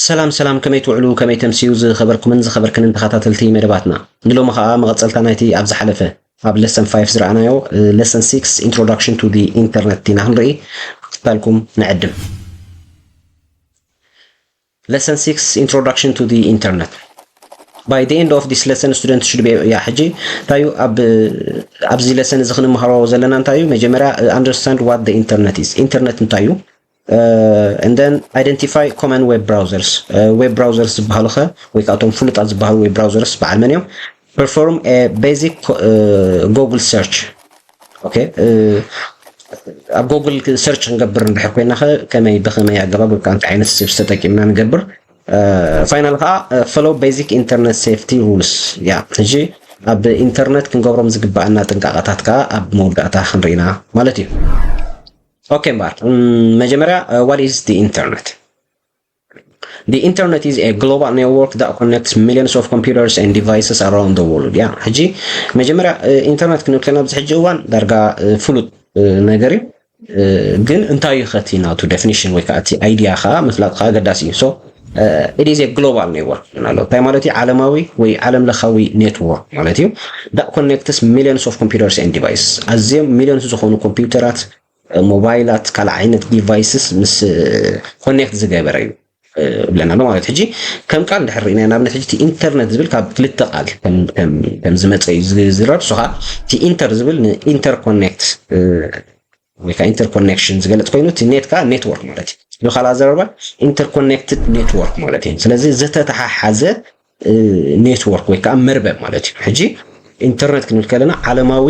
ሰላም ሰላም፣ ከመይ ትውዕሉ፣ ከመይ ተምስዩ ዝኸበርኩምን ዝኸበርክንን ተኸታተልቲ መደባትና። ንሎሚ ኸኣ መቐጸልታ ናይቲ ኣብ ዝሓለፈ ኣብ lesson five ዝረኣናዮ፣ lesson six introduction to the internet ኢና ክንርኢ። ክታልኩም ንዕድም። Lesson six introduction to the internet. By the end of this lesson, student should be, ያ ሕጂ እንታይ እዩ ኣብ ኣብዚ lesson እዚ ክንመሃሮ ዘለና እንታይ እዩ? መጀመርያ understand what the internet is. ኢንተርኔት እንታይ እዩ? And then identify common web browsers. Web browsers ዝበሃሉ ኸ ወይ ከዓ እቶም ፍሉጣት ዝበሃሉ web browsers በዓል መን እዮም? Perform a basic Google search. Okay. ኣብ Google search ክንገብር እንድሕር ኮይና ኸ ከመይ ብኸመይ ኣገባብ ወይ ከዓ እንታይ ዓይነት steps ተጠቂምና ንገብር? Final ከዓ follow basic internet safety rules. ያ ሕጂ ኣብ ኢንተርኔት ክንገብሮም ዝግባኣና ጥንቃቐታት ከዓ ኣብ መወዳእታ ክንርኢና ማለት እዩ። Okay እምበኣር መጀመርያ what is the internet? The internet is a global network that connects millions of computers and devices around the world. ያ ሕጂ መጀመርያ ኢንተርኔት ክንብል ከለና ኣብዚ ሕጂ እዋን ዳርጋ ፍሉጥ ነገር እዩ። ግን እንታይ እዩ ኸቲ ናቱ definition ወይ ከዓ እቲ idea ከዓ ምፍላጥ ከዓ ኣገዳሲ እዩ። So it is a global network ኣሎ። እንታይ ማለት እዩ? ዓለማዊ ወይ ዓለም ለኻዊ network ማለት እዩ። That connects millions of computers and devices. ኣዝዮም ሚሊዮንስ ዝኾኑ ኮምፒውተራት፣ ሞባይላት፣ ካልእ ዓይነት devices ምስ connect ዝገበረ እዩ ብለና ኣሎ ማለት። ሕጂ ከም ቃል እንድሕር ርኢና ንኣብነት ሕጂ እቲ ኢንተርኔት ዝብል ካብ ክልተ ቃል ከም ዝመፀ እዩ ዝዝረብ። ንሱ ከዓ እቲ ኢንተር ዝብል ንኢንተርኮኔክት ወይ ከዓ ኢንተርኮኔክሽን ዝገልፅ ኮይኑ እቲ ኔት ከዓ ኔትወርክ ማለት እዩ። ብካልእ ኣዘራርባ ኢንተርኮኔክትድ ኔትወርክ ማለት እዩ። ስለዚ ዝተተሓሓዘ ኔትወርክ ወይ ከዓ መርበብ ማለት እዩ። ሕጂ ኢንተርኔት ክንብል ከለና ዓለማዊ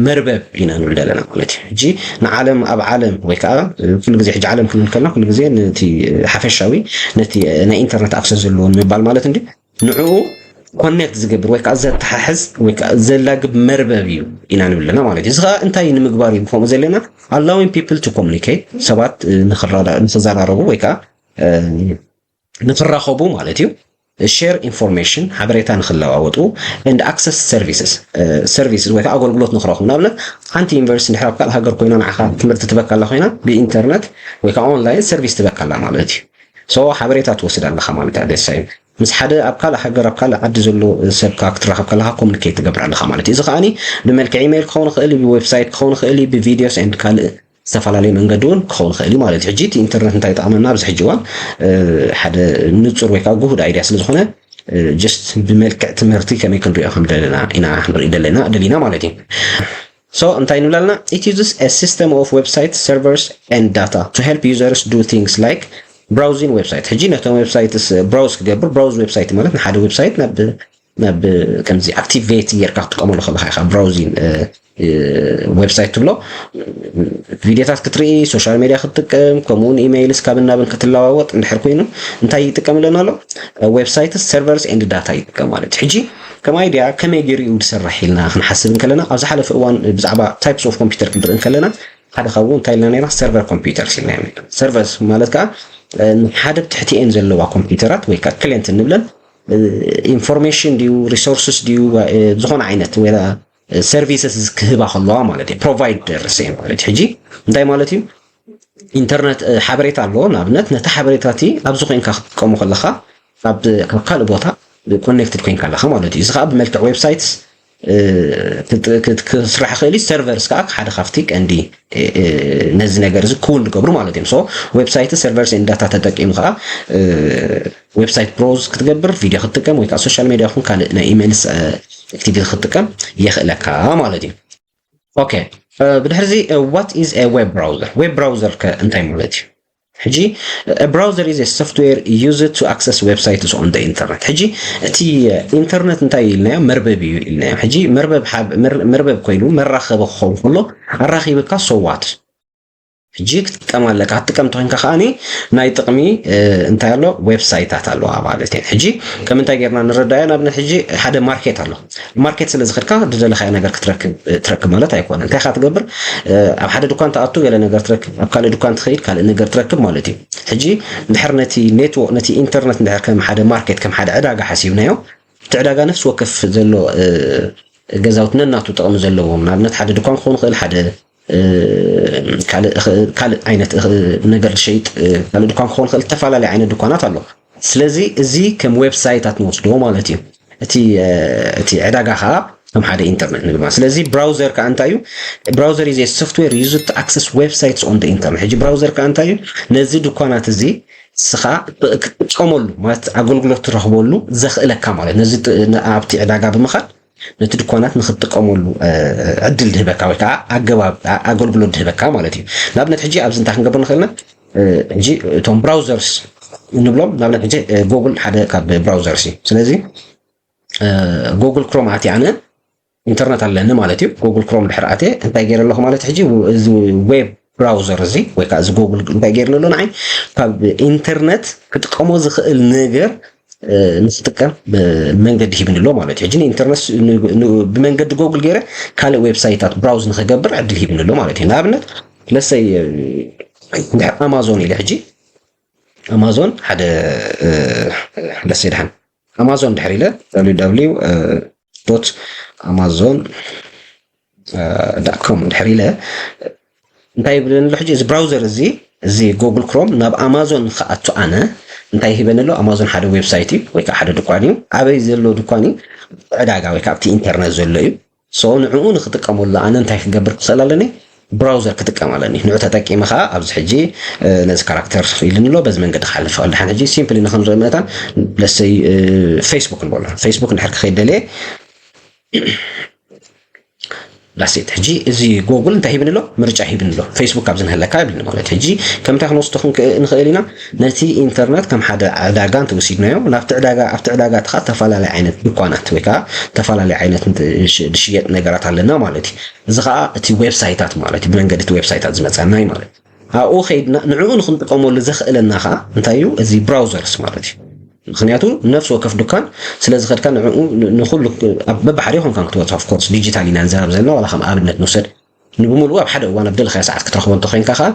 መርበብ ኢና ንብል ዘለና ማለት እዩ። ሕጂ ንዓለም ኣብ ዓለም ወይ ከዓ ኩሉ ግዜ ሕጂ ዓለም ክንብል ከለና ኩሉ ግዜ ነቲ ሓፈሻዊ ነቲ ናይ ኢንተርኔት ኣክሰስ ዘለዎ ንምባል ማለት እንዲ ንዕኡ ኮኔክት ዝገብር ወይ ከዓ ዘተሓሕዝ ወይ ከዓ ዘላግብ መርበብ እዩ ኢና ንብል ኣለና ማለት እዩ። እዚ ከዓ እንታይ ንምግባር እዩ ከምኡ ዘለና? Allowing people to communicate፣ ሰባት ንክዘራረቡ ወይ ከዓ ንክራኸቡ ማለት እዩ። Share information፣ ሓበሬታ ንክለዋወጡ፣ and access services፣ services ወይ ከዓ ኣገልግሎት ንክረኽቡ። ንኣብነት ሓንቲ ዩኒቨርሲቲ እንድሕር ኣብ ካልእ ሃገር ኮይና ንዓኻ ትምህርቲ ትበካ ኣላ ኮይና ብኢንተርነት ወይ ከዓ ኦንላይን ሰርቪስ ትበካ ኣላ ማለት እዩ። So ሓበሬታ ትወስድ ኣለኻ ማለት እዩ። ኣደሳዩ ምስ ሓደ ኣብ ካልእ ሃገር ኣብ ካልእ ዓዲ ዘሎ ሰብካ ክትራኸብ ከለኻ ኮሙኒኬት ትገብር ኣለኻ ማለት እዩ። እዚ ከዓኒ ብመልክዕ ኢሜይል ክኸውን ይኽእል እዩ፣ ብዌብሳይት ክኸውን ይኽእል እዩ፣ ብቪዲዮስ ኤንድ ካልእ ዝተፈላለዩ መንገዲ እውን ክኸውን ይኽእል እዩ ማለት እዩ። ሕጂ እቲ ኢንተርነት እንታይ ይጠቕመና ኣብዚ ሕጂ እዋን ሓደ ንፁር ወይ ከዓ ጉሁድ ኣይድያ ስለ ዝኾነ just ብመልክዕ ትምህርቲ ከመይ ክንሪኦ ከም ደለና ኢና ክንርኢ ደለና ደሊና ማለት እዩ። So እንታይ ንብል ኣለና? It uses a system of website servers and data to help users do things like browsing website። ሕጂ ነቶም ዌብሳይትስ ብራውዝ ክገብር፣ ብራውዝ ዌብሳይት ማለት ንሓደ ዌብሳይት ናብ ናብ ከምዚ ኣክቲቬት ጌርካ ክትጥቀመሉ ከለካ ኢኻ ብራውዚን ዌብሳይት ትብሎ። ቪዲዮታት ክትርኢ፣ ሶሻል ሜድያ ክትጥቀም፣ ከምኡውን ኢሜይልስ ካብ እናብን ክትለዋወጥ እንድሕር ኮይኑ እንታይ ይጥቀም ኣለና ኣሎ? ዌብሳይትስ ሰርቨርስ ኤንድ ዳታ ይጥቀም ማለት እዩ። ሕጂ ከም ኣይድያ ከመይ ገይሩ እዩ ዝሰርሕ ኢልና ክንሓስብ እንከለና ኣብ ዝሓለፈ እዋን ብዛዕባ ታይፕስ ኦፍ ኮምፒውተር ክንርኢ እንከለና ሓደ ካብኡ እንታይ ኢልና ነይራ? ሰርቨር ኮምፒውተርስ ኢልና ነይራ። ሰርቨርስ ማለት ከዓ ሓደ ብትሕቲኤን ዘለዋ ኮምፒውተራት ወይ ከዓ ክሌንት እንብለን ኢንፎርሜሽን ድዩ ሪሶርስስ ድዩ ዝኾነ ዓይነት ወይ ሰርቪስስ ክህባ ከለዋ ማለት እዩ። ፕሮቫይደርስ እየ ማለት እዩ። ሕጂ እንታይ ማለት እዩ? ኢንተርነት ሓበሬታ ኣለዎ። ንኣብነት ነቲ ሓበሬታ እቲ ኣብዚ ኮይንካ ክትጥቀሙ ከለካ ካብ ካልእ ቦታ ኮኔክትድ ኮይንካ ኣለካ ማለት እዩ። እዚ ከዓ ብመልክዕ ዌብሳይትስ ክስራሕ ክእል እዩ። ሰርቨርስ ከዓ ሓደ ካብቲ ቀንዲ ነዚ ነገር እዚ ክውን ዝገብሩ ማለት እዮም። So ዌብሳይት ሰርቨርስ ኤንድ ዳታ ተጠቂሙ ከዓ ዌብሳይት ብሮዝ ክትገብር፣ ቪድዮ ክትጥቀም ወይ ከዓ ሶሻል ሜድያ ይኹን ካልእ ናይ ኢሜይልስ ኣክቲቪቲ ክትጥቀም የኽእለካ ማለት እዩ። ኦኬ፣ ብድሕርዚ what is a web browser? ዌብ ብራውዘር ከ እንታይ ማለት እዩ? ሕጂ browser is a software used to access websites on the internet። ሕጂ እቲ ኢንተርነት እንታይ ኢልናዮ? መርበብ እዩ ኢልናዮ። ሕጂ መርበብ መርበብ ኮይኑ መራኸቢ ክኸውን ከሎ ኣራኺብካ so what? ሕጂ ክትጥቀም ኣለካ። ክትጥቀም እንተኮይንካ ከዓኒ ናይ ጥቕሚ እንታይ ኣሎ? ዌብሳይታት ኣለዋ ማለት እየን። ሕጂ ከም እንታይ ጌርና ንረዳዮ? ንኣብነት ሕጂ ሓደ ማርኬት ኣሎ። ማርኬት ስለ ዝኸድካ ዝደለኻዮ ነገር ክትረክብ ትረክብ ማለት ኣይኮነን። እንታይ ኢኻ ትገብር? ኣብ ሓደ ድኳን ትኣቱ ገለ ነገር ትረክብ፣ ኣብ ካልእ ድኳን ትኸይድ ካልእ ነገር ትረክብ ማለት እዩ። ሕጂ እንድሕር ነቲ ኔትወርክ ነቲ ኢንተርነት እንድሕር ከም ሓደ ማርኬት ከም ሓደ ዕዳጋ ሓሲብናዮ እቲ ዕዳጋ ነፍሲ ወከፍ ዘሎ ገዛውቲ ነናቱ ጥቕሚ ዘለዎም ንኣብነት ሓደ ድኳን ክኸውን ይኽእል ሓደ ካልእ ዓይነት ነገር ዝሸይጥ ካልእ ድኳን ክኸውን ይኽእል፣ ዝተፈላለዩ ዓይነት ድኳናት ኣሎ። ስለዚ እዚ ከም ዌብሳይታት ንወስዶ ማለት እዩ። እቲ እቲ ዕዳጋ ከዓ ከም ሓደ ኢንተርነት ንብል ማለት። ስለዚ ብራውዘር ከዓ እንታይ እዩ? Browser is a software used to access websites on the internet። ሕጂ ብራውዘር ከዓ እንታይ እዩ? ነዚ ድኳናት እዚ ስኻ ክትጥቀመሉ ማለት ኣገልግሎት ትረኽበሉ ዘኽእለካ ማለት ነዚ ኣብቲ ዕዳጋ ብምኻድ ነቲ ድኳናት ንክትጥቀመሉ ዕድል ዝህበካ ወይ ከዓ ኣገባብ ኣገልግሎት ዝህበካ ማለት እዩ። ንኣብነት ሕጂ ኣብዚ እንታይ ክንገብር ንኽእልና ሕጂ እቶም ብራውዘርስ እንብሎም ንኣብነት ሕጂ ጎግል ሓደ ካብ ብራውዘርስ እዩ። ስለዚ ጎግል ክሮም ኣትየ ኣነ ኢንተርነት ኣለኒ ማለት እዩ። ጎግል ክሮም ድሕር ኣትየ እንታይ ገይረ ኣለኹ ማለት ሕጂ እዚ ዌብ ብራውዘር እዚ ወይ ከዓ እዚ ጎግል እንታይ ገይርኒ ኣሎ ንዓይ ካብ ኢንተርነት ክጥቀሞ ዝኽእል ነገር ንክጥቀም መንገዲ ሂብኒ ኣሎ ማለት እዩ። ሕጂ ንኢንተርነት ብመንገዲ ጎግል ገይረ ካልእ ዌብሳይታት ብራውዝ ንክገብር ዕድል ሂብኒ ኣሎ ማለት እዩ። ንኣብነት ለሰይ ድሕር ኣማዞን ኢለ ሕጂ ኣማዞን ሓደ ለሰይ ድሓን ኣማዞን ድሕር ኢለ www amazon com ድሕር ኢለ እንታይ ይብለኒ ኣሎ ሕጂ እዚ ብራውዘር እዚ እዚ ጎግል ክሮም ናብ ኣማዞን ክኣቱ ኣነ እንታይ ይህበኒ ኣሎ? ኣማዞን ሓደ ዌብሳይት እዩ ወይ ከዓ ሓደ ድኳን እዩ። ኣበይ ዘሎ ድኳን እዩ? ዕዳጋ ወይ ከዓ ኣብቲ ኢንተርነት ዘሎ እዩ። ሶ ንዕኡ ንክጥቀመሉ ኣነ እንታይ ክገብር ክኽእል ኣለኒ? ብራውዘር ክጥቀም ኣለኒ። ንዑ ተጠቂመ ከዓ ኣብዚ ሕጂ ነዚ ካራክተር ኢልኒ ኣሎ በዚ መንገዲ ክሓልፍ ይኽእል። ድሓን ሕጂ ሲምፕሊ ንክንርኢ መታን ለሰይ ፌስቡክ ንበሎ። ፌስቡክ እንድሕር ክኸይድ ደልየ ዳሴት ሕጂ እዚ ጎግል እንታይ ሂብኒ ኣሎ? ምርጫ ሂብኒ ኣሎ። ፌስቡክ ኣብዚ ንህለካ ይብልኒ ማለት ሕጂ ከምታ ክንወስዶ ንኽእል ኢና። ነቲ ኢንተርነት ከም ሓደ ዕዳጋ እንተወሲድናዮ ናብቲ ዕዳጋ ኣብቲ ዕዳጋ እቲ ከዓ ተፈላለየ ዓይነት ድኳናት ወይ ከዓ ተፈላለየ ዓይነት ዝሽየጥ ነገራት ኣለና ማለት እዩ። እዚ ከዓ እቲ ዌብሳይታት ማለት እዩ። ብመንገዲ እቲ ዌብሳይታት ዝመፀና እዩ ማለት ኣብኡ ከይድና ንዕኡ ንክንጥቀመሉ ዘኽእለና ከዓ እንታይ እዩ? እዚ ብራውዘርስ ማለት እዩ። ምክንያቱ ነፍሲ ወከፍ ድኳን ስለ ዝኸድካ ንዕኡ ንኩሉ በብሓደ ይኮንካ ክትወፅኦ ኦፍኮርስ ዲጂታል ኢና ንዛረብ ዘለና ዋላ ከም ኣብነት ንውሰድ ንብምሉኡ ኣብ ሓደ እዋን ኣብ ደለካዮ ሰዓት ክትረኽቦ እንተኮይንካ ከዓ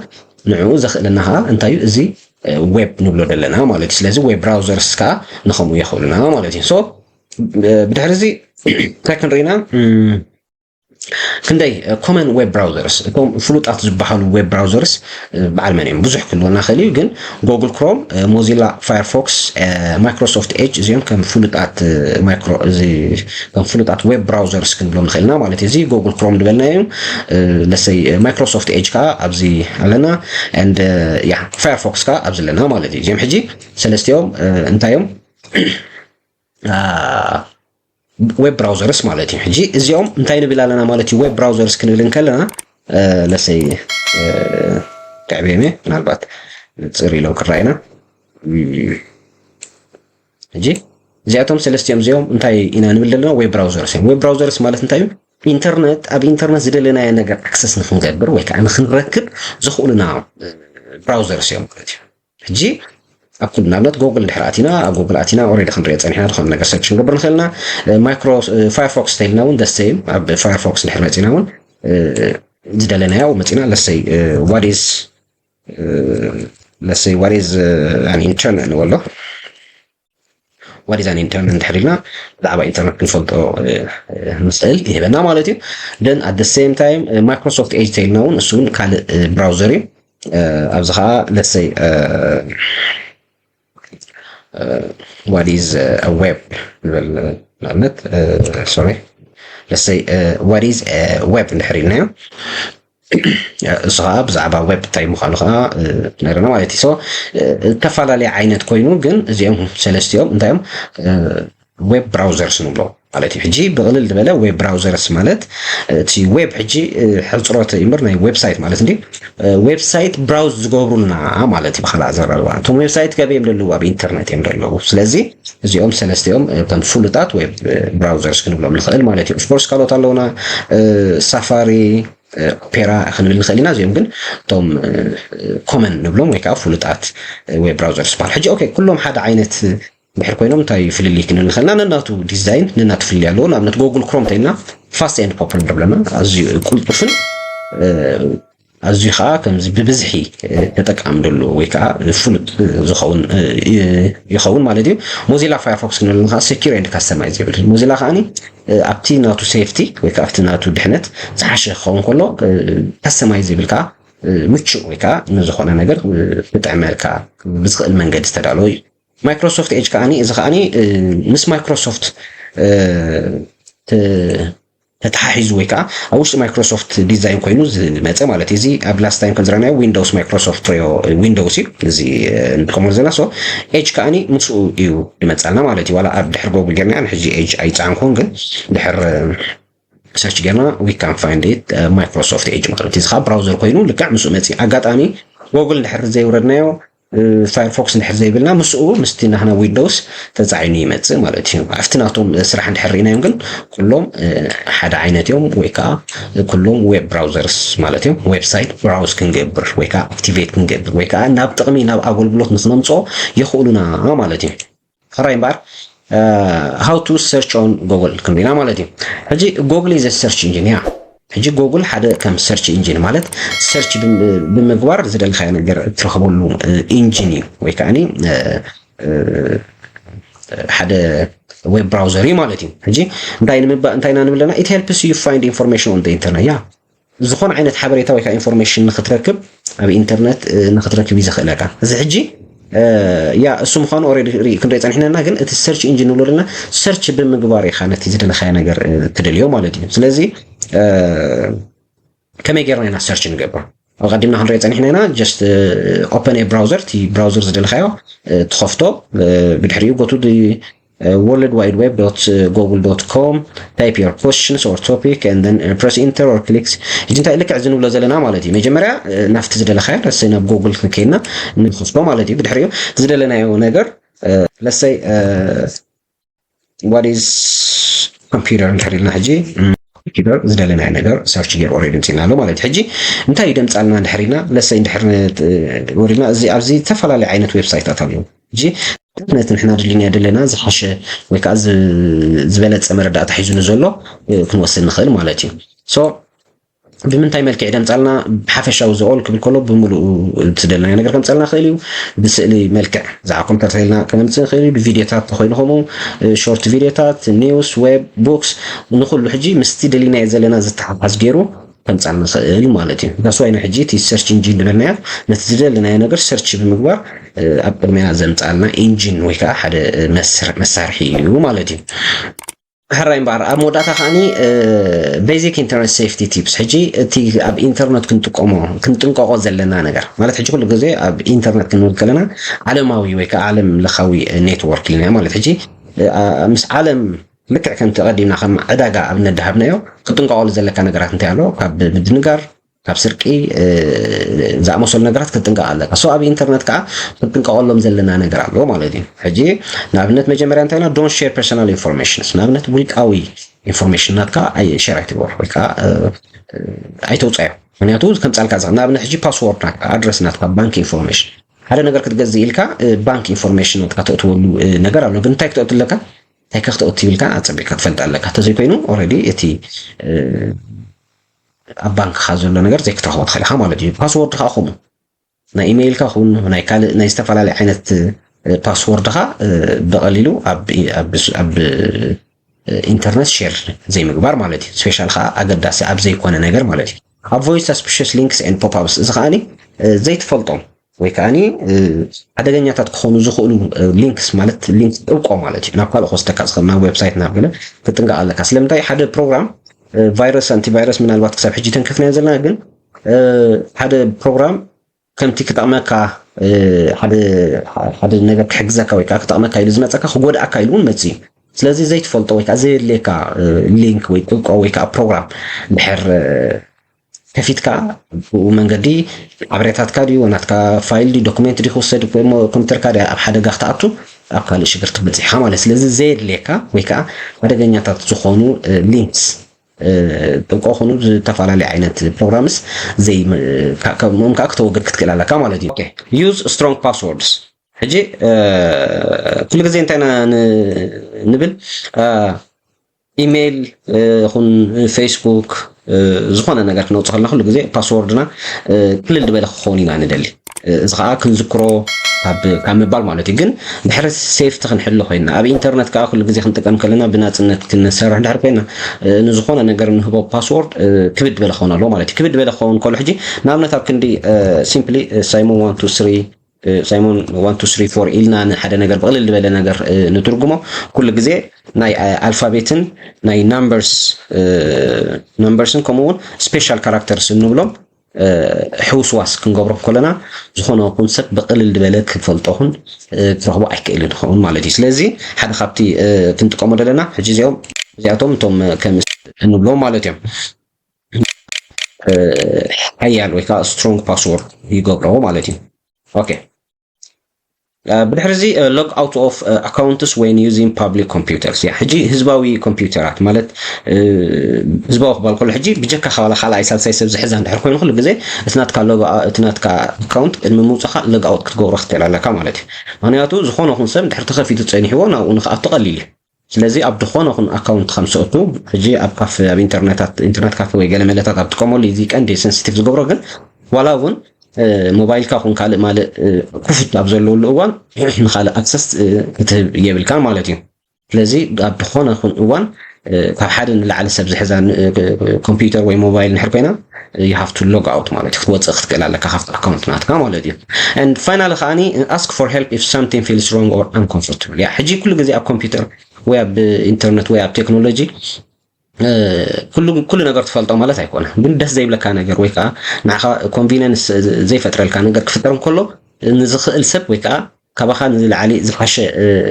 ንዕኡ ዘኽእለና ከዓ እንታይ እዩ? እዚ ዌብ ንብሎ ዘለና ማለት እዩ። ስለዚ ዌብ ብራውዘርስ ከዓ ንከምኡ የኽእሉና ማለት እዩ። ሶ ብድሕሪ እዚ እንታይ ክንርኢና? ክንደይ ኮመን ዌብ ብራውዘርስ እቶም ፍሉጣት ዝበሃሉ ዌብ ብራውዘርስ በዓል መን እዮም? ብዙሕ ክህልወና ክእል እዩ ግን ጎግል ክሮም፣ ሞዚላ ፋየርፎክስ፣ ማይክሮሶፍት ኤጅ እዚኦም ከም ፍሉጣት ከም ፍሉጣት ዌብ ብራውዘርስ ክንብሎም ንኽእልና ማለት እዩ። እዚ ጎግል ክሮም ዝበልናዮ እዩ። ለሰይ ማይክሮሶፍት ኤጅ ከዓ ኣብዚ ኣለና ን ያ ፋየርፎክስ ከዓ ኣብዚ ኣለና ማለት እዩ። እዚኦም ሕጂ ሰለስቲኦም እንታይ እዮም? ዌብ ብራውዘርስ ማለት እዩ። ሕጂ እዚኦም እንታይ ንብል ኣለና ማለት እዩ? ዌብ ብራውዘርስ ክንብል እንከለና ለሰይ ከዕብየም እየ ምናልባት ንፅር ኢሎም ክረኣዩና። ሕጂ እዚኣቶም ሰለስቲኦም እዚኦም እንታይ ኢና ንብል ዘለና? ዌብ ብራውዘርስ እዮም። ዌብ ብራውዘርስ ማለት እንታይ እዩ? ኢንተርነት ኣብ ኢንተርነት ዝደለናዮ ነገር ኣክሰስ ንክንገብር ወይ ከዓ ንክንረክብ ዘኽእሉና ብራውዘርስ እዮም ማለት እዩ። ሕጂ ኣብ ኩሉ ንኣብነት ጎግል እንድሕር ኣቲና ኣብ ጎግል ኣቲና ኦሬዲ ክንሪኦ ፀኒሕና ዝኾነ ነገር ሰርች ክንገብር ንኽእልና ማይክሮ ፋየርፎክስ ተይልና እውን ደሰይም ኣብ ፋየርፎክስ እንድሕር መፂና እውን ዝደለናዮ መፂና ለሰይ ዋዲዝ ለሰይ ዋዲዝ ኣን ኢንተርነት ንበሎ ዋዲዝ ኣን ኢንተርነት እንድሕር ኢልና ብዛዕባ ኢንተርነት ክንፈልጦ ንኽእል ይህበና ማለት እዩ። ን ኣት ሴም ታይም ማይክሮሶፍት ኤጅ ተይልና እውን እሱ እውን ካልእ ብራውዘር እዩ። ኣብዚ ከዓ ለሰይ ዋዲዝ ዌብ ንበል ንኣብነት ሶሪ ለሰይ ዋዲዝ ዌብ እንድሕር ኢልናዮ እሱ ከዓ ብዛዕባ ዌብ እንታይ ምዃኑ ከዓ ነርና ማለት እዩ። ዝተፈላለየ ዓይነት ኮይኑ ግን እዚኦም ሰለስቲኦም እንታይ እዮም ዌብ ብራውዘርስ ንብሎ ማለት እዩ። ሕጂ ብቕልል ዝበለ ዌብ ብራውዘርስ ማለት እቲ ዌብ ሕጂ ሕፅሮት እምበር ናይ ዌብሳይት ማለት እንዲ ዌብሳይት ብራውዝ ዝገብሩልና ማለት እዩ። ብካልእ ኣዘራርባ እቶም ዌብሳይት ከበይ እዮም ዘለዉ? ኣብ ኢንተርነት እዮም ዘለዉ። ስለዚ እዚኦም ሰለስቲኦም ከም ፍሉጣት ዌብ ብራውዘርስ ክንብሎም ንኽእል ማለት እዩ። ኦፍኮርስ ካልኦት ኣለውና ሳፋሪ ኦፔራ ክንብል ንኽእል ኢና። እዚኦም ግን እቶም ኮመን ንብሎም ወይ ከዓ ፍሉጣት ዌብ ብራውዘርስ ዝበሃል። ሕጂ ኦኬ ኩሎም ሓደ ዓይነት ድሕር ኮይኖም እንታይ ፍልልይ ክንብል ንኽእልና ነናቱ ዲዛይን ነናቱ ፍልልይ ኣለዎ። ንኣብነት ጎግል ክሮም እንተኢልና ፋስት ኤንድ ፖፕር ንብለና ኣዝዩ ቁልጡፍን ኣዝዩ ከዓ ከምዚ ብብዝሒ ተጠቃሚ ደሎ ወይ ከዓ ፍሉጥ ዝኸውን ይኸውን ማለት እዩ። ሞዚላ ፋየርፎክስ ክንብል ከዓ secure and customize ይብል። ሞዚላ ከዓኒ ኣብቲ ናቱ ሴፍቲ ወይ ከዓ ኣብቲ ናቱ ድሕነት ዝሓሸ ክኸውን ከሎ፣ ካስተማይዝ ይብል ከዓ ምቹእ ወይ ከዓ ንዝኾነ ነገር ክጥዕመልካ ብዝኽእል መንገዲ ዝተዳለወ እዩ። ማይክሮሶፍት ኤጅ ከዓኒ፣ እዚ ከዓኒ ምስ ማይክሮሶፍት ተተሓሒዙ ወይ ከዓ ኣብ ውሽጢ ማይክሮሶፍት ዲዛይን ኮይኑ ዝመፀ ማለት እዩ። እዚ ኣብ ላስት ታይም ከም ዝረኣናዮ ዊንዶውስ ማይክሮሶፍት ፕሮ ዊንዶውስ እዩ እዚ እንጥቀመሉ ዘለና። ሶ ኤጅ ከዓኒ ምስኡ እዩ ዝመፃልና ማለት እዩ። ዋላ ኣብ ድሕሪ ጎግል ጌርና ሕጂ ኤጅ ኣይፀዓንኩን፣ ግን ድሕር ሰርች ጌርና we can find it Microsoft Edge ማለት እዩ። እዚ ከዓ ብራውዘር ኮይኑ ልክዕ ምስኡ መፂ። ኣጋጣሚ ጎግል ድሕር ዘይውረድናዮ ፋየርፎክስ እንድሕር ዘይብልና ምስኡ ምስቲ ናህና ዊንዶውስ ተፃዒኑ ይመፅእ ማለት እዩ። ኣብቲ ናቶም ስራሕ እንድሕር ርኢናዮም ግን ኩሎም ሓደ ዓይነት እዮም፣ ወይ ከዓ ኩሎም ዌብ ብራውዘርስ ማለት እዮም። ዌብሳይት ብራውዝ ክንገብር ወይ ከዓ ኣክቲቬት ክንገብር ወይ ከዓ ናብ ጥቕሚ ናብ ኣገልግሎት ንክነምፅኦ የኽእሉና ማለት እዩ። ሕራይ እምበኣር how to search on Google ክንብል ኢና ማለት እዩ። ሕጂ ጎግል is a search engine እያ። ሕጂ ጎግል ሓደ ከም ሰርች ኢንጂን ማለት ሰርች ብምግባር ዝደለኻዮ ነገር እትረኽበሉ ኢንጂን እዩ፣ ወይ ከዓ ሓደ ዌብ ብራውዘር እዩ ማለት እዩ። ሕጂ እንታይ ንምባ እንታይ ኢና ንብል ዘለና? It helps you find information on the internet። ያ ዝኾነ ዓይነት ሓበሬታ ወይ ከዓ ኢንፎርሜሽን ንክትረክብ ኣብ ኢንተርነት ንክትረክብ እዩ ዘኽእለካ። እዚ ሕጂ ያ እሱ ምዃኑ ኦልሬዲ ክንሪኦ ፀኒሕና፣ ግን እቲ ሰርች ኢንጂን ንብሎ ዘለና ሰርች ብምግባር ኢኻ ነቲ ዝደለኻዮ ነገር ትደልዮ ማለት እዩ። ስለዚ ከመይ ጌርና ኢና ሰርች ንገብር? ኣቐዲምና ክንሪኦ ጸኒሕና ኢና። Just open a browser፣ እቲ ብራውዘር ዝደለኻዮ ትኸፍቶ። ብድሕሪኡ go to the world wide web dot google dot com, type your questions or topic and then press enter or click። እዚ እንታይ ልክዕ ዝንብሎ ዘለና ማለት እዩ። መጀመርያ ናፍቲ ዝደለኻዮ ለሰይ ናብ ጎግል ከይና ንኸፍቶ ማለት እዩ። ብድሕሪኡ ዝደለናዮ ነገር ለሰይ what is computer እንድሕር ኢልና ሕጂ ኮምፒውተር ዝደለናዮ ነገር ሰርች ገይሩ ኦልሬዲ ምፅእና ኣሎ ማለት እዩ። ሕጂ እንታይ እዩ ደምፃልና እንድሕር ኢልና ለሰይ እንድሕር ወሪድና እዚ ኣብዚ ዝተፈላለዩ ዓይነት ዌብሳይታት ኣለዉ። ሕጂ ነቲ ንሕና ድልናዮ ዘለና ዝሓሸ ወይ ከዓ ዝበለፀ መረዳእታ ሒዙ ንዘሎ ክንወስድ ንኽእል ማለት እዩ። So ብምንታይ መልክዕ ደምፃልና? ብሓፈሻዊ ዝኦል ክብል ከሎ ብምሉኡ ዝደለናዮ ነገር ከምፀልና ክእል እዩ። ብስእሊ መልክዕ ዝዓኩም ተተልና ከነምፅእ ንኽእል እዩ። ብቪዲዮታት ተኮይኑ ከምኡ ሾርት ቪዲዮታት፣ ኒውስ፣ ዌብ ቦክስ፣ ንኩሉ ሕጂ ምስቲ ደሊናዮ ዘለና ዝተሓሓዝ ገይሩ ከምፃልና ክእል ማለት እዩ። ዳስዋይና ሕጂ እቲ ሰርች ኢንጂን ዝበልናዮ ነቲ ዝደለናዮ ነገር ሰርች ብምግባር ኣብ ቅድሚያ ዘምፃልና ኢንጂን ወይ ከዓ ሓደ መሳርሒ እዩ ማለት እዩ። ሕራይ እምበኣር ኣብ መወዳእታ ከዓኒ basic internet safety tips። ሕጂ እቲ ኣብ ኢንተርነት ክንጥቀሞ ክንጥንቀቆ ዘለና ነገር ማለት ሕጂ ኩሉ ግዜ ኣብ ኢንተርነት ክንብል ከለና ዓለማዊ ወይ ከዓ ዓለም ለኻዊ ኔትወርክ ኢልና ማለት ሕጂ ምስ ዓለም ልክዕ ከምቲ ቀዲምና ከም ዕዳጋ ኣብ ነዳሃብናዮ ክትጥንቀቀሉ ዘለካ ነገራት እንታይ ኣሎ? ካብ ምድንጋር፣ ካብ ስርቂ ዝኣመሰሉ ነገራት ክትጥንቀቕ ኣለካ። So ኣብ ኢንተርነት ከዓ ክትጥንቀቐሎም ዘለና ነገር ኣለዎ ማለት እዩ። ሕጂ ንኣብነት መጀመርያ እንታይ ኢልና don't share personal information፣ ንኣብነት ውልቃዊ ኢንፎርሜሽን ናትካ ሸር ኣይትግበር ወይ ከዓ ኣይተውፃዮ። ምክንያቱ ከምፃልካ ዝ ንኣብነት ሕጂ ፓስወርድ ናትካ፣ ኣድረስ ናትካ፣ ባንክ ኢንፎርሜሽን፣ ሓደ ነገር ክትገዝእ ኢልካ ባንክ ኢንፎርሜሽን ናትካ ተእትወሉ ነገር ኣሎ። ግን እንታይ ክተእቱ ኣለካ? እንታይ ከክተእቱ ይብልካ ኣፀቢቕካ ትፈልጥ ኣለካ። እንተዘይኮይኑ ኦልሬዲ እቲ ኣብ ባንክኻ ዘሎ ነገር ዘይክትረኽቦ ትኽእል ኢኻ ማለት እዩ። ፓስወርድ ከዓ ከምኡ ናይ ኢሜይልካ ኹን ናይ ካልእ ናይ ዝተፈላለዩ ዓይነት ፓስወርድኻ ብቐሊሉ ኣብ ኢንተርነት ሼር ዘይምግባር ማለት እዩ። ስፔሻል ከዓ ኣገዳሲ ኣብ ዘይኮነ ነገር ማለት እዩ። Avoid suspicious links and pop-ups፣ እዚ ከዓኒ ዘይትፈልጦም ወይ ከዓኒ ሓደገኛታት ክኾኑ ዝኽእሉ ሊንክስ ማለት ሊንክ ጥብቆ ማለት እዩ። ናብ ካልእ ክወስደካ ዝኽእል ናብ ዌብሳይት ናብ ገለ ክትጥንቀቕ ኣለካ። ስለምንታይ ሓደ ፕሮግራም ቫይረስ ኣንቲቫይረስ ምናልባት ክሳብ ሕጂ ተንከፍናዮ ዘለና፣ ግን ሓደ ፕሮግራም ከምቲ ክጠቕመካ ሓደ ነገር ክሕግዘካ ወይ ከዓ ክጠቕመካ ኢሉ ዝመፀካ ክጎድኣካ ኢሉ እውን መፅእ እዩ። ስለዚ ዘይትፈልጦ ወይ ከዓ ዘየድልየካ ሊንክ ወይ ጥብቆ ወይ ከዓ ፕሮግራም ድሕር ከፊትካ ብኡ መንገዲ ሓበሬታትካ ድዩ ናትካ ፋይል ድዩ ዶክመንት ድዩ ክውሰድ ኮምፒተርካ ድያ ኣብ ሓደጋ ክትኣቱ ኣብ ካልእ ሽግር ትበፅሕኻ ማለት። ስለዚ ዘየድልየካ ወይ ከዓ ሓደገኛታት ዝኾኑ ሊንክስ ጥብቆ ኮኑ ዝተፈላለዩ ዓይነት ፕሮግራምስ ዘይምም ከዓ ክተወግድ ክትክእል ኣለካ ማለት እዩ። Use strong passwords። ሕጂ ኩሉ ግዜ እንታይ ኢና ንብል? ኢሜይል ይኹን ፌስቡክ ዝኾነ ነገር ክነውፅእ ከለና ኩሉ ግዜ ፓስወርድና ቅልል ዝበለ ክኸውን ኢና ንደሊ። እዚ ከዓ ክንዝክሮ ካብ ምባል ማለት እዩ። ግን ድሕሪ ሴፍቲ ክንሕሉ ኮይና ኣብ ኢንተርነት ከዓ ኩሉ ግዜ ክንጥቀም ከለና ብናፅነት ክንሰርሕ ድሕር ኮይና ንዝኾነ ነገር ንህቦ ፓስወርድ ክብድ ዝበለ ክኸውን ኣለዎ ማለት እዩ። ክብድ ዝበለ ክኸውን ከሎ ሕጂ ንኣብነት ኣብ ክንዲ ሲምፕሊ ሳይሞን ዋን ቱ ስሪ ሳይሞን ዋን ቱ ስሪ ፎር ኢልና ንሓደ ነገር ብቕልል ዝበለ ነገር ንትርጉሞ ኩሉ ግዜ ናይ ኣልፋቤትን ናይ ናምበርስ ናምበርስን ከምኡ እውን ስፔሻል ካራክተርስ እንብሎም ሕውስዋስ ክንገብሮ ከለና ዝኾነ ኹን ሰብ ብቕልል ዝበለ ክፈልጦኹን ክረኽቦ ኣይክእልን ይኸውን ማለት እዩ። ስለዚ ሓደ ካብቲ ክንጥቀሞ ዘለና ሕጂ እዚኦም እዚኣቶም እቶም ከም እንብሎም ማለት እዮም ሓያል ወይ ከዓ ስትሮንግ ፓስወርድ ይገብሮ ማለት እዩ። ኦኬ ብድሕሪ እዚ log out of accounts when using public computers። ሕጂ ህዝባዊ ኮምፒውተራት ማለት ህዝባዊ ክባል ከሎ ሕጂ ብጀካ ካባላ ካልኣይ ሳልሳይ ሰብ ዝሕዛ እንድሕር ኮይኑ ኩሉ ግዜ እቲ ናትካ ሎግ እቲ ናትካ ኣካውንት ቅድሚ ምውፅኻ ሎግ ኣውት ክትገብሮ ክትኽእል ኣለካ ማለት እዩ። ምክንያቱ ዝኾነ ኹን ሰብ እንድሕር ተኸፊቱ ፀኒሕዎ ናብኡ ንክኣቱ ቀሊል እዩ። ስለዚ ኣብ ዝኾነ ኹን ኣካውንት ከም ሰእቱ ሕጂ ኣብ ካፌ ኣብ ኢንተርነታት ኢንተርነት ካፌ ወይ ገለ መለታት ኣብ ትጥቀመሉ እዚ ቀንዲ ሴንሲቲቭ ዝገብሮ ግን ዋላ እውን ሞባይልካ ኹን ካልእ ማልእ ክፉት ኣብ ዘለውሉ እዋን ንካልእ ኣክሰስ ክትህብ የብልካን ማለት እዩ። ስለዚ ኣብ ዝኾነ ኹን እዋን ካብ ሓደ ንላዕሊ ሰብ ዝሕዛ ኮምፒውተር ወይ ሞባይል ንሕር ኮይና you have to log out ማለት እዩ ክትወፅእ ክትክእል ኣለካ ካብቲ ኣካውንት ናትካ ማለት እዩ። And finally ከዓኒ ask for help if something feels wrong or uncomfortable። ያ ሕጂ ኩሉ ግዜ ኣብ ኮምፒውተር ወይ ኣብ ኢንተርነት ወይ ኣብ ቴክኖሎጂ ኩሉ ነገር ትፈልጦ ማለት ኣይኮነ ግን ደስ ዘይብለካ ነገር ወይ ከዓ ንዓኻ ኮንቪነንስ ዘይፈጥረልካ ነገር ክፍጠር እንከሎ ንዝኽእል ሰብ ወይ ከዓ ካባኻ ንዝለዓሊ ዝሓሸ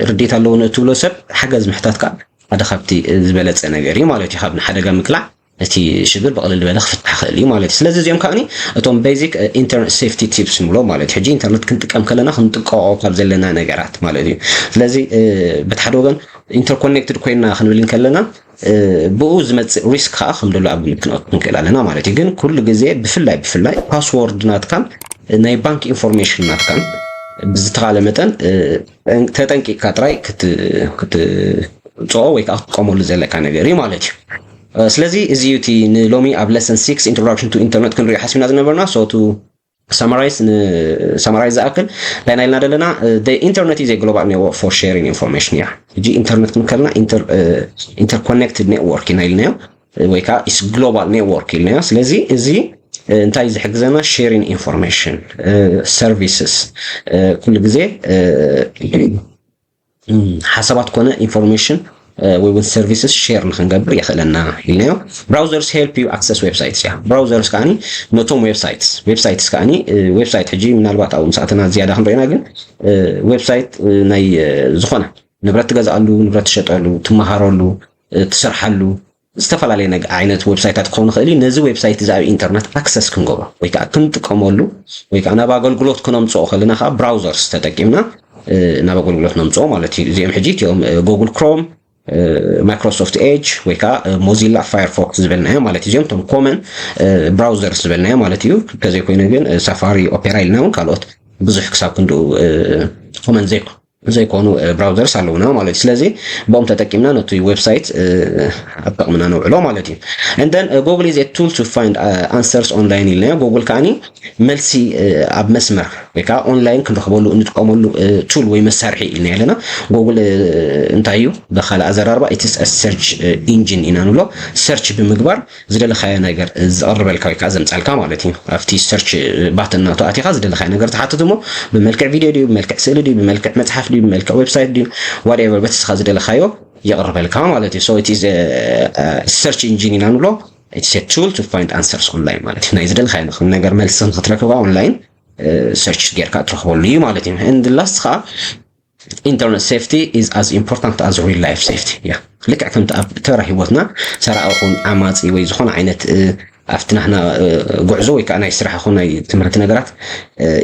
ርድኢት ኣለዎ ንእትብሎ ሰብ ሓገዝ ምሕታት ከዓ ሓደ ካብቲ ዝበለፀ ነገር እዩ ማለት እዩ። ካብ ንሓደጋ ምቅላዕ እቲ ሽግር ብቕልል ዝበለ ክፍታሕ ክእል እዩ ማለት እዩ። ስለዚ እዚኦም ከዓኒ እቶም ቤዚክ ኢንተርነት ሴፍቲ ቲፕስ ንብሎ ማለት እዩ። ሕጂ ኢንተርነት ክንጥቀም ከለና ክንጥቀቆ ካብ ዘለና ነገራት ማለት እዩ። ስለዚ በቲ ሓደ ወገን ኢንተርኮኔክትድ ኮይና ክንብል ከለና ብኡ ዝመፅእ ሪስክ ከዓ ከም ደሎ ኣብ ግምት ክንኣቱ ክንክእል ኣለና ማለት እዩ። ግን ኩሉ ግዜ ብፍላይ ብፍላይ ፓስወርድ ናትካን ናይ ባንክ ኢንፎርሜሽን ናትካን ብዝተኻለ መጠን ተጠንቂቅካ ጥራይ ክትፅኦ ወይ ከዓ ክትጥቀመሉ ዘለካ ነገር እዩ ማለት እዩ። ስለዚ እዚ እዩ እቲ ንሎሚ ኣብ lesson six introduction to internet ክንሪኦ ሓሲብና ዝነበርና so to summarize ን summarize ዝኣክል እንታይ ኢና ኢልና ዘለና the internet is a global network for sharing information እያ። ሕጂ ኢንተርነት ክንከልና interconnected network ኢና ኢልናዮ ወይ ከዓ is global network ኢልናዮ። ስለዚ እዚ እንታይ ዝሕግዘና sharing information services ኩሉ ግዜ ሓሳባት ኮነ ኢንፎርሜሽን ወይ እውን ሰርቪስስ ሼር ንክንገብር የኽእለና ኢልናዮ። Browsers help you access websites እያ። Browsers ከዓኒ ነቶም ዌብሳይትስ ዌብሳይትስ ከዓኒ ዌብሳይት ሕጂ ምናልባት ኣብኡ ምስ ኣተና ዝያዳ ክንሪእና ግን ዌብሳይት ናይ ዝኾነ ንብረት ትገዝኣሉ፣ ንብረት ትሸጠሉ፣ ትመሃረሉ፣ ትሰርሓሉ ዝተፈላለዩ ዓይነት ዌብሳይታት ክኸውን ይኽእል እዩ። ነዚ ዌብሳይት እዚ ኣብ ኢንተርነት ኣክሰስ ክንገብሮ ወይ ከዓ ክንጥቀመሉ ወይ ከዓ ናብ ኣገልግሎት ክነምፅኦ ከለና ከዓ ብራውዘርስ ተጠቂምና ናብ ኣገልግሎት ነምፅኦ ማለት እዩ። እዚኦም ሕጂ እቲኦም ጉግል ክሮም፣ ማይክሮሶፍት ኤጅ ወይ ከዓ ሞዚላ ፋየርፎክስ ዝበልናዮ ማለት እዩ። እዚኦም እቶም ኮመን ብራውዘርስ ዝበልናዮ ማለት እዩ። እንተዘይኮይኑ ግን ሳፋሪ ኦፔራ ኢልና እውን ካልኦት ብዙሕ ክሳብ ክንድኡ ኮመን ዘይኮ ዘይኮኑ ብራውዘርስ ኣለውና ማለት እዩ። ስለዚ ብኦም ተጠቂምና ነቲ ዌብሳይት ኣብ ጥቕምና ነውዕሎ ማለት እዩ። And then Google is a tool to find answers online ኢልናዮ። ጉግል ከዓኒ መልሲ ኣብ መስመር ወይ ከዓ ኦንላይን ክንረኽበሉ እንጥቀመሉ ቱል ወይ መሳርሒ ኢልና ኣለና። ጉግል እንታይ እዩ? ብካልእ ኣዘራርባ it's a search engine ኢና ንብሎ። ሰርች ብምግባር ዝደለካዮ ነገር ዘቕርበልካ ወይ ከዓ ዘምፃልካ ማለት እዩ። ኣብቲ ሰርች ባተን ናቱ ኣቲኻ ዝደለካዮ ነገር ትሓትት እሞ ብመልክዕ ቪድዮ ድዩ ብመልክዕ ስእሊ ድዩ ብመልክዕ መፅሓፍ ድዩ ብመልክዕ ዌብሳይት ድዩ whatever በቲ ስኻ ዝደለካዮ የቕርበልካ ማለት እዩ። So it is search engine ኢና ንብሎ። It's a tool to find answers online ማለት እዩ። ናይ ዝደለካዮ ነገር መልሲ ንክትረክባ ኦንላይን ሰርች ጌርካ እትረኽበሉ እዩ ማለት እዩ። And last ከዓ internet safety is as important as real life safety እያ። ልክዕ ከምቲ ኣብ ተራ ህይወትና ሰራቒ ኹን ዓማፂ ወይ ዝኾነ ዓይነት ኣብቲ ናህና ጉዕዞ ወይ ከዓ ናይ ስራሕ ኹን ናይ ትምህርቲ ነገራት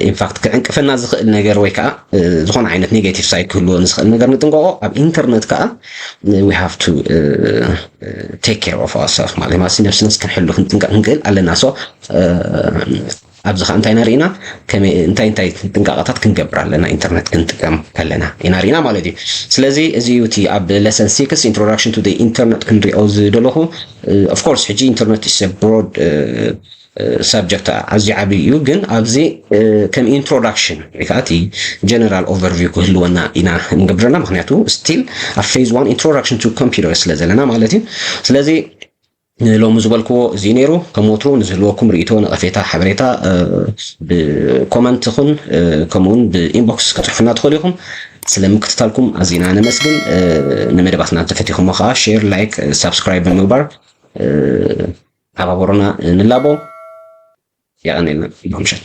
ኢንፋክት ክዕንቅፈና ዝኽእል ነገር ወይ ከዓ ዝኾነ ዓይነት ኔጋቲቭ ሳይድ ክህልዎ ንዝኽእል ነገር ንጥንቀቆ። ኣብ ኢንተርነት ከዓ we have to take care of ourselves ማለት ማለት ነብስና ክንሕሉ ክንጥንቀቅ ክንክእል ኣለና። So ኣብዚ ከዓ እንታይ ኢና ርኢና? እንታይ እንታይ ጥንቃቐታት ክንገብር ኣለና ኢንተርነት ክንጥቀም ከለና ኢና ርኢና ማለት እዩ። ስለዚ እዚ እዩ እቲ ኣብ lesson six introduction to the internet ክንሪኦ ዝደለኹ። Of course ሕጂ internet is a broad subject ኣዝዩ ዓብዪ እዩ፣ ግን ኣብዚ ከም introduction ወይ ከዓ እቲ general overview ክህልወና ኢና ንገብረና፣ ምክንያቱ still ኣብ phase one introduction to computer ስለ ዘለና ማለት እዩ። ስለዚ ንሎሚ ዝበልክዎ እዚ ነይሩ። ከም ወትሩ ንዝህልወኩም ርእይቶ፣ ነቐፌታ፣ ሓበሬታ ብኮመንት ይኹን ከምኡውን ብኢንቦክስ ክትፅሕፉና ትኽእሉ ኢኹም። ስለ ምክትታልኩም ኣዚና ነመስግን። ንመደባትና እንተፈቲኹሞ ከዓ share፣ like፣ subscribe ብምግባር ተሓባበሩና ንላቦ። የቐንየልና። ብሩኽ ምሸት።